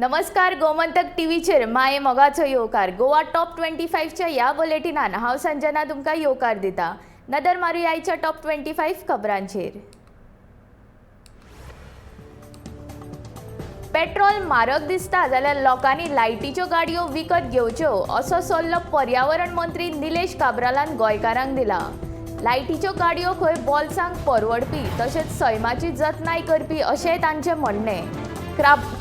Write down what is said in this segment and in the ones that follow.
नमस्कार, गोमंतक टीव्हीचेर माये मोगाचो येवकार. गोवा टॉप 25च्या ह्या बुलेटिनान हांव संजना तुमकां येवकार दिता. नदर मारुया आयच्या टॉप 25 खबरांचेर. पेट्रोल म्हारग दिसता जाल्यार लोकांनी लायटीच्यो गाडयो विकत घेवच्यो असो सल्लो पर्यावरण मंत्री निलेश काब्रालान गोंयकारांक दिला. लायटीच्यो गाडयो खंय बोल्सांक परवडपी तशेंच सैमाची जतनाय करपी अशेंय तांचें म्हणणें.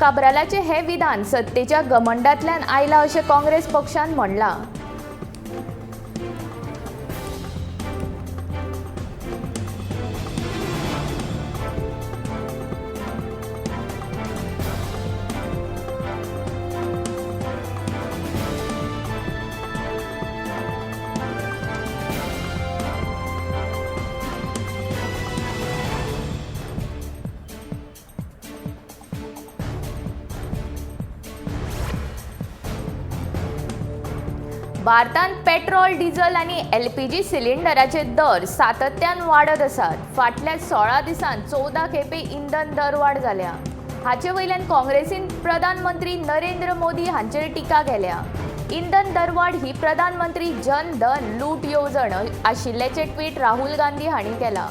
काब्रालाचें हें विधान सत्तेच्या घमंडांतल्यान आयलां अशें काँग्रेस पक्षान म्हणलां. भारतांत पेट्रोल, डिझल आनी एलपीजी सिलिंडराचे दर सातत्यान वाडत आसात. फाटल्या 16 दिसांत 14 खेपे इंधन दरवाड जाल्या. हाचे वयल्यान काँग्रेसीन प्रधानमंत्री नरेंद्र मोदी हांचेर टिका केल्या. इंधन दरवाड ही प्रधानमंत्री जन धन लूट येवजण आशिल्ल्याचें ट्वीट राहुल गांधी हांणी केलां.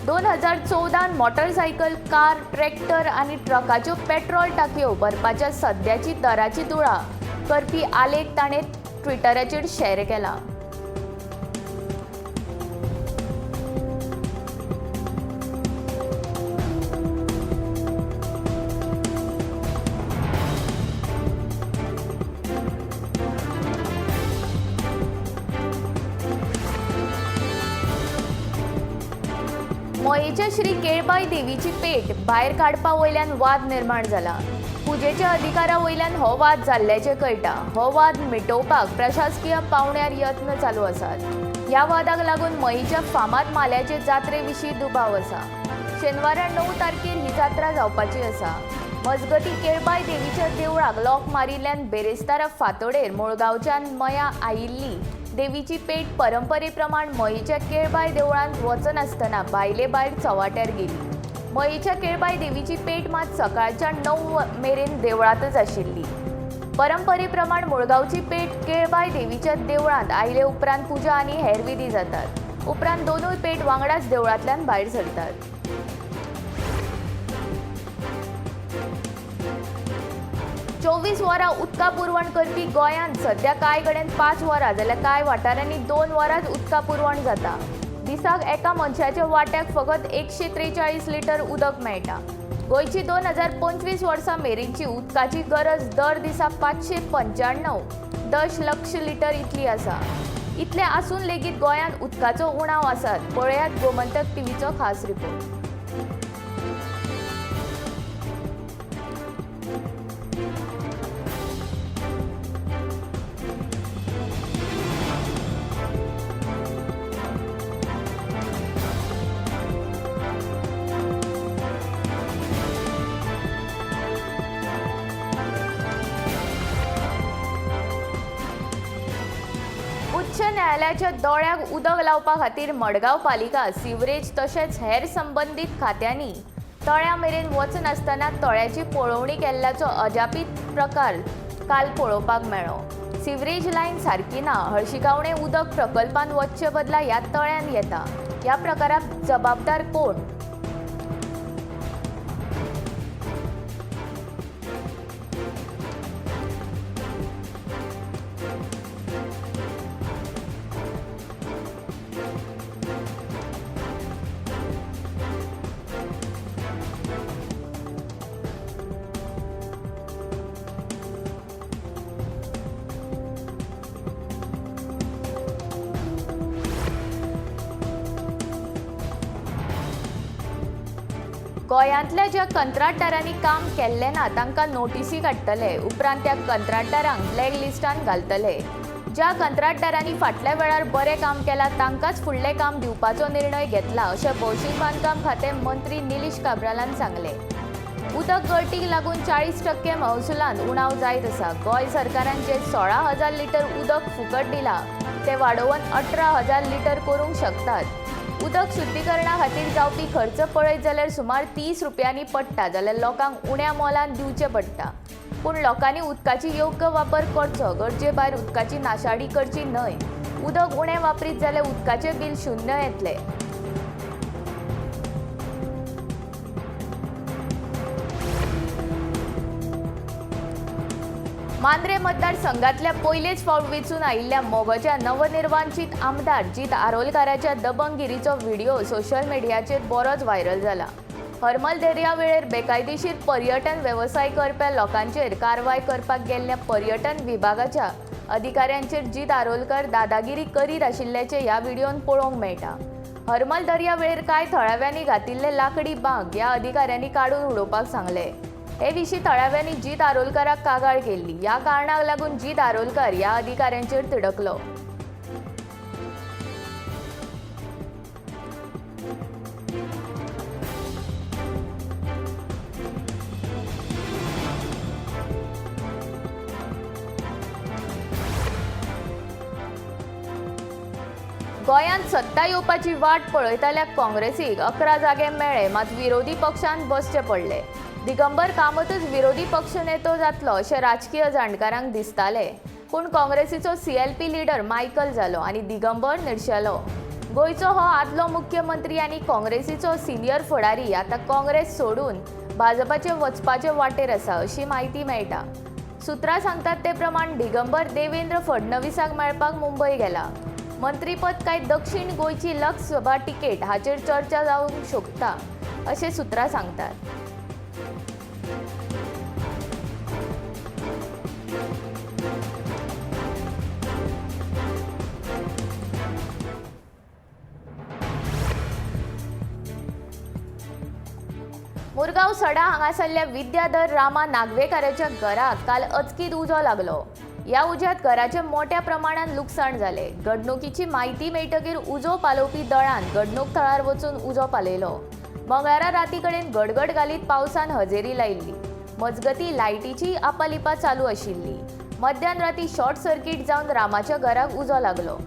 2014 मोटरसायकल, कार, ट्रॅक्टर आनी ट्रकाच्यो पेट्रोल टाकयो भरपाच्या सद्याची दराची तुळा करपी आलेख ताणें ट्विटराचेर शेअर केला. मयेच्या श्री केळबाई देवीची पेट भायर काडपा वयल्यान वाद निर्माण जाला. पुजेच्या अधिकारा वयल्यान हो वाद जाल्ल्याचें कळटा. हो वाद मिटोवपाक प्रशासकीय पावंड्यार यत्न चालू आसात. ह्या वादाक लागून मयेच्या फामाद माल्याचे जात्रे विशीं दुबाव आसा. शेनवारा 9 तारखेर ही जात्रा जावपाची आसा. मजगतीं केळबाय देवीच्या देवळाक लोक मारिल्ल्यान बेरेस्तारा फांतोडेर मुळगांवच्यान मया आयिल्ली देवीची पेट परंपरे प्रमाण मयेच्या केळबाय देवळांत वचनासतना भायले भायर चव्हाट्यार गेली. मयेच्या केळबाय देवीची पेट मात सकाळच्या 9 मेरेन देवळांतच आशिल्ली. परंपरे प्रमाण मुळगांवची पेट केळबाय देवीच्या देवळांत आयले उपरांत पुजा आनी हेर विधी जातात. उपरांत दोनूय पेट वांगडाच देवळांतल्यान भायर सरतात. 24 वरां उदका पुरवण करपी गोंयांत सध्या कांय कडेन 5 वरां जाल्यार कांय वाठारांनी 2 वरांच उदका पुरवण जाता. दिसाक एका मनशाच्या वाट्याक फकत 143 लिटर उदक मेळटा. गोंयची 2025 वर्सां मेरेनची उदकाची गरज दर दिसा 595 दशलक्ष लिटर इतली आसा. इतलें आसून लेगीत गोंयांत उदकाचो उणाव आसात. पळयात गोमंतक टीव्हीचो खास रिपोर्ट. उच्च न्यायालयाच्या दोळ्याक उदक लावपा खातीर मडगांव पालिका, सिवरेज तशेंच हेर संबंदीत खात्यांनी तळ्या मेरेन वचनासतना तळ्याची पळोवणी केल्ल्याचो अजापीत प्रकार काल पळोवपाक मेळ्ळो. सिवरेज लायन सारकी ना, हळशिकावणें उदक प्रकल्पान वचचे बदला ह्या तळ्यान येता. ह्या प्रकाराक जबाबदार कोण? गोंयांतल्या ज्या कंत्राटदारांनी काम केल्लें ना तांकां नोटिसी काडटले. उपरांत त्या कंत्राटदारांक ब्लॅक लिस्टान घालतले. ज्या कंत्राटदारांनी फाटल्या वेळार बरें काम केलां तांकांच फुडलें काम दिवपाचो निर्णय घेतला अशें भौशीक बांदकाम खातें मंत्री निलेश काब्रालान सांगलें. उदक गळटीक लागून 40% महसुलांत उणाव जायत आसा. गोंय सरकारान जे 16,000 लिटर उदक फुकट दिलां तें वाडोवन 18,000 लिटर करूंक शकतात. उदक शुद्धीकरणा खातीर जावपी खर्च पळयत जाल्यार सुमार 30 रुपयांनी पडटा जाल्यार लोकांक उण्या मोलान दिवचें पडटा. पूण लोकांनी उदकाची योग्य वापर करचो, गरजे भायर उदकाची नाशाडी करची न्हय। उदक उणें वापरीत जाल्यार उदकाचें बील शून्य येतलें। मांद्रे मतदारसंघातल्या पयलेच फावट वेंचून आयिल्ल्या मोगोच्या नवनिर्वाचित आमदार जीत आरोलकाराच्या दबंगगिरीचो व्हिडिओ सोशल मिडियाचेर बरोच व्हायरल जाला। हरमल दर्या वेळेर बेकायदेशीर पर्यटन वेवसाय करप्या लोकांचेर कारवाय करपाक गेल्ल्या पर्यटन विभागाच्या अधिकाऱ्यांचेर जीत आरोलकर दादागिरी करीत आशिल्ल्याचें ह्या व्हिडियोन पळोवंक मेळटा। हरमल दर्या वेळेर कांय थळाव्यांनी घातिल्ले लाकडी बांक ह्या अधिकाऱ्यांनी काडून उडोवपाक सांगलें। हे विशीं थळाव्यांनी जीत आरोलकाराक कागाळ केल्ली। ह्या कारणाक लागून जीत आरोलकर ह्या अधिकाऱ्यांचेर तिडकलो। गोंयांत सत्ता येवपाची वाट पळयतल्या काँग्रेसीक 11 जागे मेळ्ळे, मात विरोधी पक्षान बसचे पडले। दिगंबर कामतच विरोधी पक्ष नेतो जातलो अशें राजकीय जाणकारांक दिसताले, पूण काँग्रेसीचो CLP leader Michael जालो आनी दिगंबर निर्शेलो। गोंयचो हो आदलो मुख्यमंत्री आनी काँग्रेसीचो सिनियर फुडारी आतां काँग्रेस सोडून भाजपाचे वचपाचे वाटेर आसा अशी म्हायती मेळटा। सुत्रां सांगतात ते प्रमाण दिगंबर देवेंद्र फडणवीसाक मेळपाक मुंबय गेला। मंत्रीपद काय दक्षिण गोंयची लोकसभा तिकेट हाचेर चर्चा जावंक शकता अशें सुत्रां सांगतात। मुरगांव सडा हांगासरल्या विद्याधर रामा नागवेकाराच्या घराक काल अचकीत उजो लागलो। ह्या उज्यांत घराचें मोट्या प्रमाणान लुकसाण जालें। घडणुकीची म्हायती मेळटकीर उजो पालोवपी दळान घडणूक थळार वचून उजो पालयलो। मंगळारा राती कडेन गडगड घालीत पावसान हजेरी लायिल्ली। मजगती लायटीची आपालिपा चालू आशिल्ली। मध्यान राती शॉर्ट सर्किट जावन रामाच्या घराक उजो लागलो।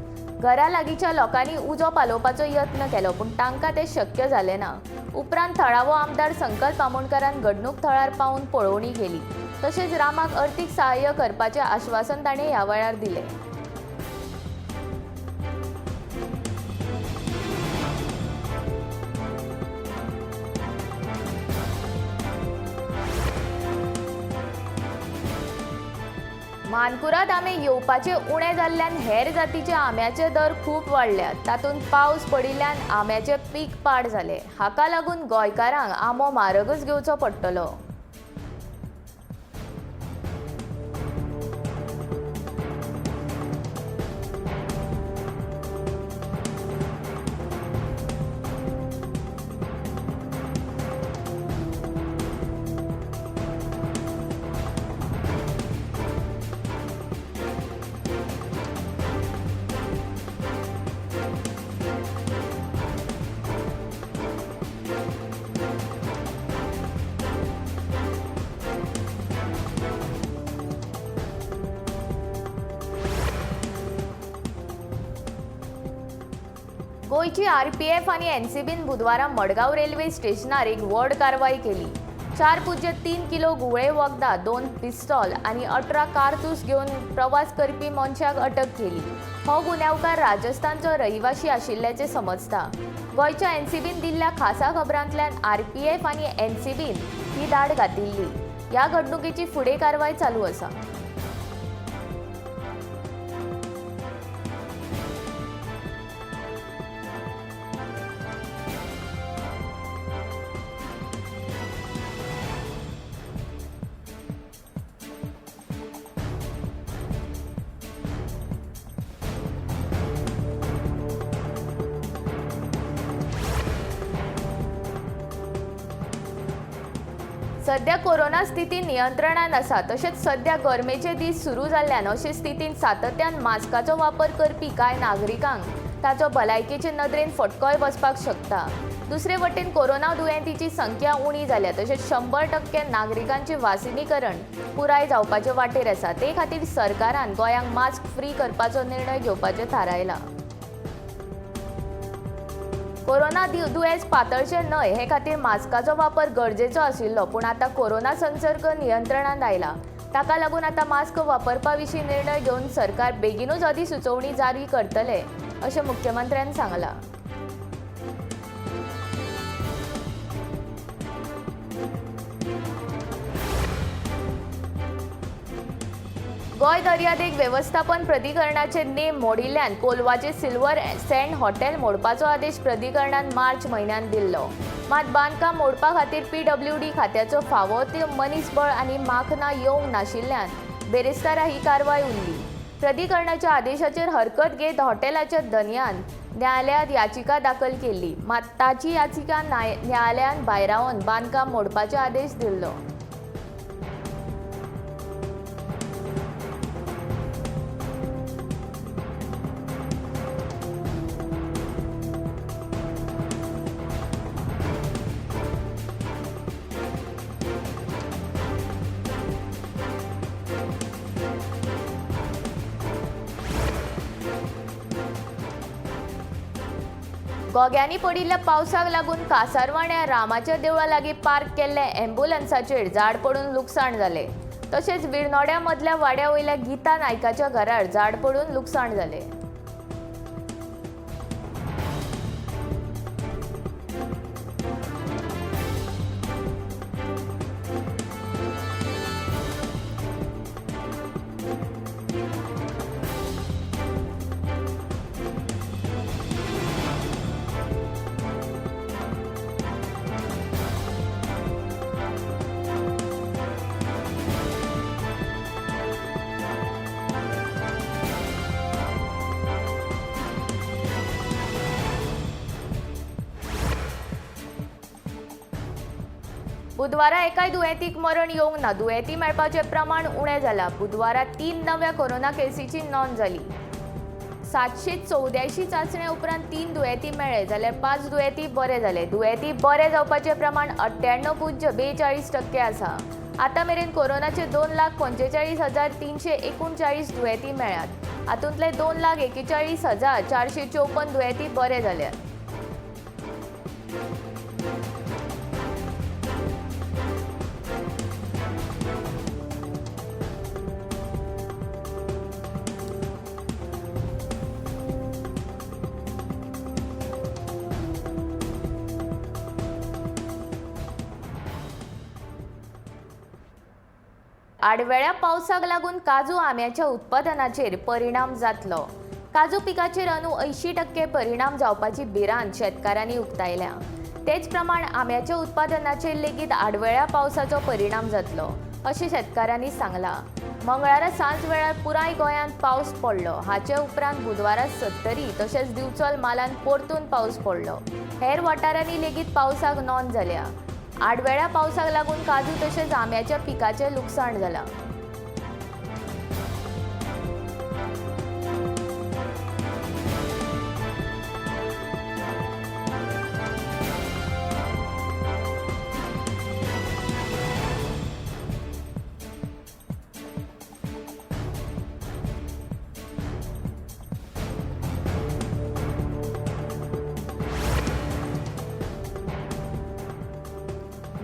घरा लागींच्या लोकांनी उजो पालोवपाचो यत्न केलो, पूण तांकां तें शक्य जालें ना। उपरांत थळावो आमदार संकल्प आमोणकारान घडणूक थळार पावून पळोवणी केली। तशेंच रामाक अर्थीक सहाय्य करपाचें आश्वासन ताणें ह्या वेळार दिलें। मानकुराद आंबे येवपाचे उणे जाल्ल्यान हेर जातीचे आंब्याचे दर खूब वाडल्यात। तातूंत पावस पडिल्ल्यान आंब्याचे पीक पाड जाले। हाका लागून गोंयकारांक आंबो म्हारगच घेवचो पडटलो। गोंयची आरपीएफ आनी एनसीबीन बुधवारा मडगांव रेल्वे स्टेशनार एक व्हड कारवाय केली। 4.03 किलो घुंवळे वखदां, 2 पिस्तॉल आनी 18 कारतूस घेवन प्रवास करपी मनशाक अटक केली। हो गुन्यांवकार राजस्थानचो रहिवाशी आशिल्ल्याचें समजता। गोंयच्या एनसीबीन दिल्ल्या खासा खबरांतल्यान आरपीएफ आनी एनसीबीन ही धाड घातिल्ली। ह्या घडणुकेची फुडें कारवाय चालू आसा। सध्या कोरोना स्थिती नियंत्रणात आसा, तशेंच सध्या गरमेचे दीस सुरू जाल्ल्यान अशे स्थितींत सातत्यान मास्काचो वापर करपी कांय नागरिकांक ताचो भलायकेचे नदरेन फटकोय बसपाक शकता। दुसरे वटेन कोरोना दुयेंतीची संख्या उणी जाल्या, तशेंच 100% नागरिकांचे वासिनीकरण पुराय जावपाचे वाटेर आसा। ते खातीर सरकारान गोंयांक मास्क फ्री करपाचो निर्णय घेवपाचें थारायलां। कोरोना दुयेंस पातळचें न्हय हे खातीर मास्काचो वापर गरजेचो आशिल्लो, पूण आतां कोरोना संसर्ग नियंत्रणांत आयला। ताका लागून आतां मास्क वापरपा विशीं निर्णय घेवन सरकार बेगीनूच अधिसुचोवणी जारी करतले अशें मुख्यमंत्र्यान सांगलां. गोंय दर्यादेग वेवस्थापन प्राधिकरणाचे नेम मोडिल्ल्यान कोलवाचे सिल्वर सँड हॉटेल मोडपाचो आदेश प्राधिकरणान मार्च म्हयन्यांत दिल्लो. मात बांदकाम मोडपा खातीर पीडब्ल्यूडी खात्याचो फावो ते मनीसबळ आनी माखनां येवंक नाशिल्ल्यान बेरेस्तारा ही कारवाय उरली. प्राधिकरणाच्या आदेशाचेर हरकत घेत हॉटेलाच्या धनयान न्यायालयांत याचिका दाखल केल्ली. मात ताची याचिका न्यायालयान भायरावन बांदकाम मोडपाचे आदेश दिल्लो. गोग्यांनी पडिल्ल्या पावसाक लागून कासारवाण्या रामाच्या देवळा लागीं पार्क केल्ल्या ॲम्ब्युलन्साचेर झाड पडून लुकसाण जालें. तशेंच विर्नोड्या मदल्या वाड्या वयल्या गीता नायकाच्या घरार झाड पडून लुकसाण जालें. बुधवारा एकाय दुयेंतीक मरण येवंक ना. दुयेंती मेळपाचें प्रमाण उणें जालां. बुधवारा 3 नव्या कोरोना केसीची नोंद जाली. 784 चांचण्या उपरांत 3 दुयेंती मेळ्ळे जाल्यार 5 दुयेंती बरे जाले. दुयेंती बरे जावपाचें प्रमाण 98.42% आसा. आतां मेरेन कोरोनाचे 2,45,339 दुयेंती मेळ्ळ्यात. हातूंतले 2,41,454 दुयेंती बरे जाल्यात. आडवेळ्या पावसाक लागून काजू आंब्याच्या उत्पादनाचेर परिणाम जातलो. काजू पिकाचेर अंदू 80% परिणाम जावपाची भिरांत शेतकारांनी उक्तायल्या. तेच प्रमाण आंब्याच्या उत्पादनाचेर लेगीत आडवेळ्या पावसाचो परिणाम जातलो अशें शेतकारांनी सांगलां. मंगळारा सांज वेळार पुराय गोंयांत पावस पडलो. हाचे उपरांत बुधवारा सत्तरी तशेंच दिवचल मालांत परतून पावस पडलो. हेर वाठारांनी लेगीत पावसाक नोंद जाल्या. आडवेळ्या पावसाक लागून काजू तशेंच आंब्याच्या पिकाचें लुकसाण जालां.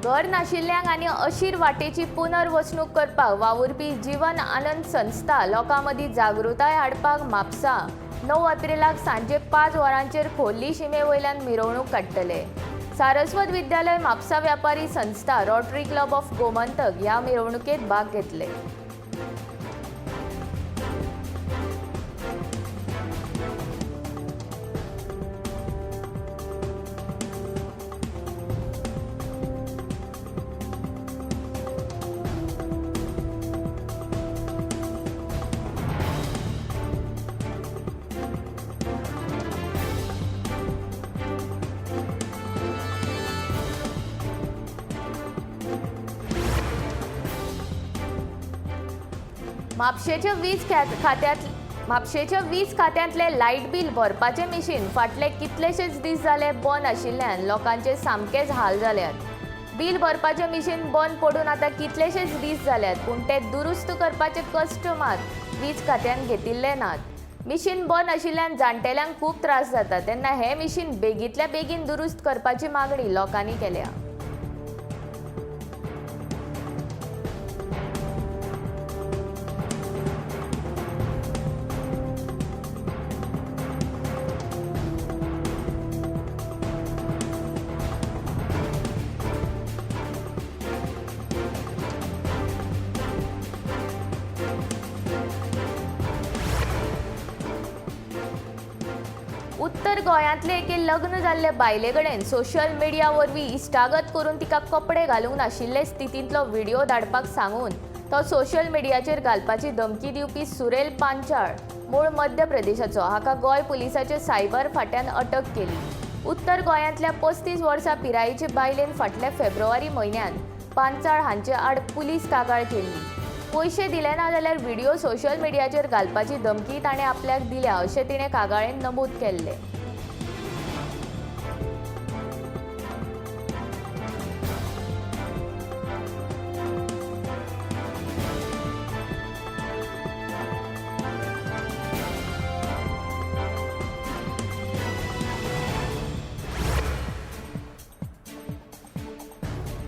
घर नाशिल्ल्यांक आनी अशीर वाटेची पुनर्वसणूक करपाक वावुरपी जीवन आनंद संस्था लोकां मदीं जागृताय हाडपाक म्हापसा 9 एप्रिलाक सांजे 5 वरांचेर खोर्ली शिमे वयल्यान मिरवणूक काडटले. सारस्वत विद्यालय म्हापसा व्यापारी संस्था रोटरी क्लब ऑफ गोमंतक ह्या मिरवणुकेंत भाग घेतले. म्हापशेच्या वीज खात्यांतले लायट बील भरपाचें मिशीन फाटले कितलेशेच दीस जाले बंद आशिल्ल्यान लोकांचे सामकेच हाल जाल्यात. बील भरपाचें मिशीन बंद पडून आतां कितलेशेच दीस जाल्यात, पूण तें दुरुस्त करपाचे कश्ट मात वीज खात्यान घेतिल्ले नात. मिशीन बंद आशिल्ल्यान जाणटेल्यांक खूब त्रास जाता, तेन्ना हें मिशीन बेगींतल्या बेगीन दुरुस्त करपाची मागणी लोकांनी केल्या. उत्तर गोंयांतले एके लग्न जाल्ले बायले कडेन सोशल मिडिया वरवीं इश्टागत करून तिका कपडे घालूंक नाशिल्ले स्थितींतलो व्हिडिओ धाडपाक सांगून तो सोशल मिडियाचेर घालपाची धमकी दिवपी सुरेल पांचाळ मूळ मध्य प्रदेशाचो हाका गोंय पुलिसाचे सायबर फांट्यान अटक केली. उत्तर गोंयांतल्या 35 वर्सां पिरायेचे बायलेन फाटल्या फेब्रुवारी म्हयन्यांत पांचाळ हांचे आड पुलीस कागाळ केल्ली. पयशे दिले ना जाल्यार व्हिडिओ सोशल मिडियाचेर घालपाची धमकी ताणें आपल्याक दिल्या अशें तिणें कागाळेंत नमूद केल्लें.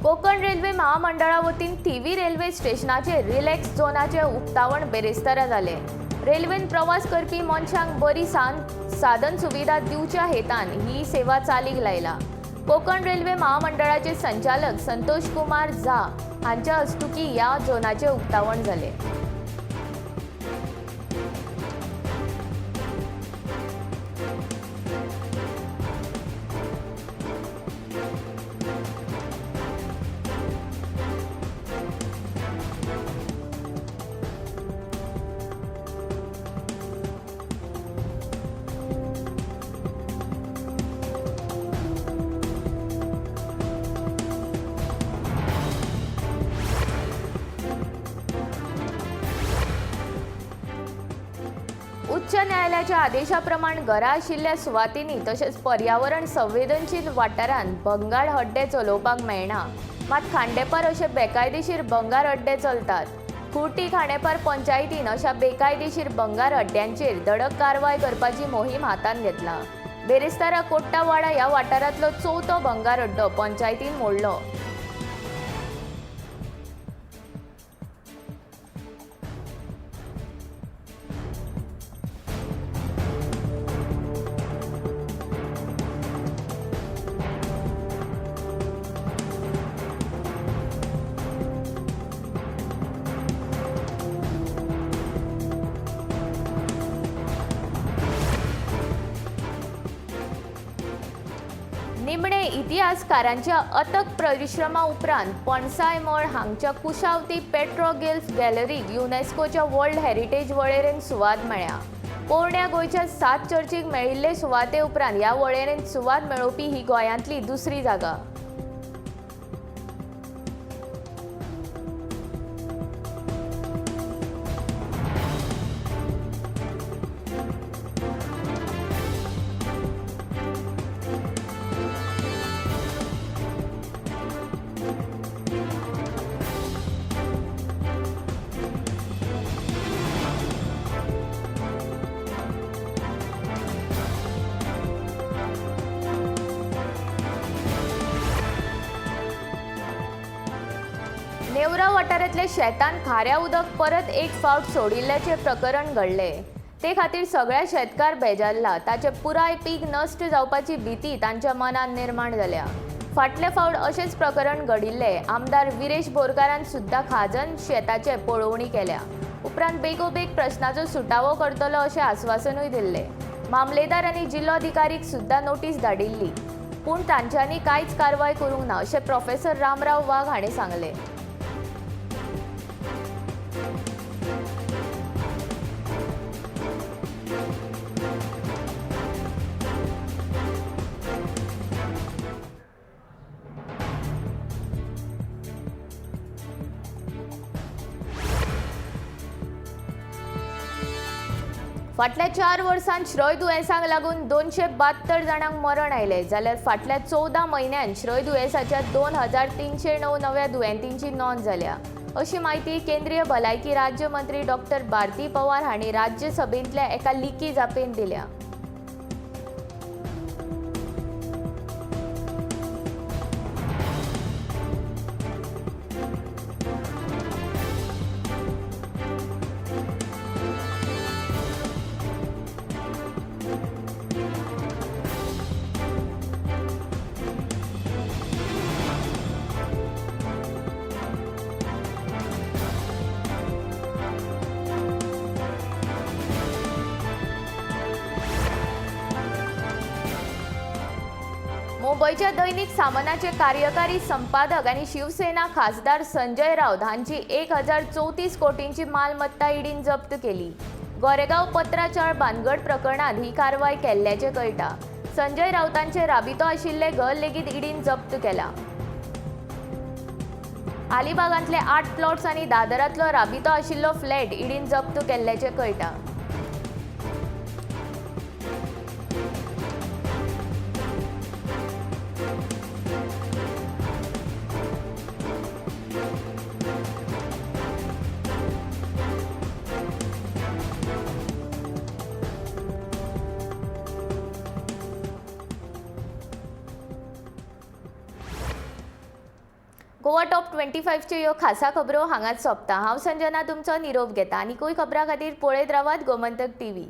कोकण रेल्वे महामंडळा वतीन थिवी रेल्वे स्टेशनाचेर रिलॅक्स झोनाचें उक्तावण बेरेस्तारा जालें. रेल्वेन प्रवास करपी मनशांक बरी साधन सुविधा दिवच्या हेतान ही सेवा चालीक लायला. कोकण रेल्वे महामंडळाचे संचालक संतोष कुमार झा हांच्या हस्तुकीं ह्या झोनाचें उक्तावण जालें. उच्च न्यायालयाच्या आदेशाप्रमाण घरा आशिल्ल्या सुवातींनी तशेंच पर्यावरण संवेदनशील वाठारांत भंगार हड्डे चलोवपाक मेळना. मात खांडेपार अशे बेकायदेशीर भंगार अड्डे चलतात. कुर्टी खांडेपार पंचायतीन अशा बेकायदेशीर भंगार अड्ड्यांचेर धडक कारवाय करपाची मोहीम हातांत घेतला. बेरेस्तारा कोट्टावाडा ह्या वाठारांतलो चवथो भंगार अड्डो पंचायतीन मोडलो. निमणे इतिहासकारांच्या अथक परिश्रमा उपरांत पणसाय मळ हांगच्या कुशावती पेट्रोगिल्फ गॅलरीक युनेस्कोच्या वर्ल्ड हेरिटेज वळेरेंत सुवात मेळ्ळ्या. पोरण्या गोंयच्या 7 चर्चीक मेळिल्ले सुवाते उपरांत ह्या वळेरेंत सुवात मेळोवपी ही गोंयांतली दुसरी जागा. नेवरा वाठारांतल्या शेतान खाऱ्या उदक परत एक फावट सोडिल्ल्याचें प्रकरण घडलें. ते खातीर सगळ्या शेतकार बेजारला. ताचें पुराय पीक नश्ट जावपाची भीती तांच्या मनांत निर्माण जाल्या. फाटले फावट अशेंच प्रकरण घडिल्लें. आमदार विरेश बोरकारान सुद्दां खाजन शेताचे पळोवणी केल्या. उपरांत बेगोबेग प्रश्नाचो सुटावो करतलो अशें आस्वासनूय दिल्लें. मामलेदार आनी जिल्लोधिकारीक सुद्दां नोटीस धाडिल्ली, पूण तांच्यांनी कांयच कारवाय करूंक ना अशें प्रोफेसर रामराव वाघ हांणी सांगलें. फाटल्या 4 वर्सांत श्रय दुयेंसाक लागून 272 जाणांक मरण आयलें, जाल्यार फाटल्या 14 म्हयन्यांत श्रय दुयेंसाच्या 2309 नव्या दुयेंतींची नोंद जाल्या, अशी म्हायती केंद्रीय भलायकी राज्यमंत्री डॉक्टर भारती पवार हांणी राज्यसभेंतल्या एका लिखी जापेंत दिल्या. मुंबयच्या दैनिक सामनाचे कार्यकारी संपादक आनी शिवसेना खासदार संजय राऊत हांची 1034 कोटींची मालमत्ता ईडीन जप्त केली. गोरेगांव पत्राचार भानगड प्रकरणात ही कारवाय केल्ल्याचें कळटा. संजय राऊतांचे राबितो आशिल्लें घर लेगीत ईडीन जप्त केला. अलिबागांतले 8 प्लॉट्स आनी दादरांतलो राबितो आशिल्लो फ्लॅट ईडीन जप्त केल्ल्याचें कळटा. गोवा टॉप 25च्यो ह्यो खासा खबरो हांगाच सोंपता. हांव संजना तुमचो निरोप घेता आनी कोय खबरां खातीर पळयत रावात गोमंतक टीव्ही.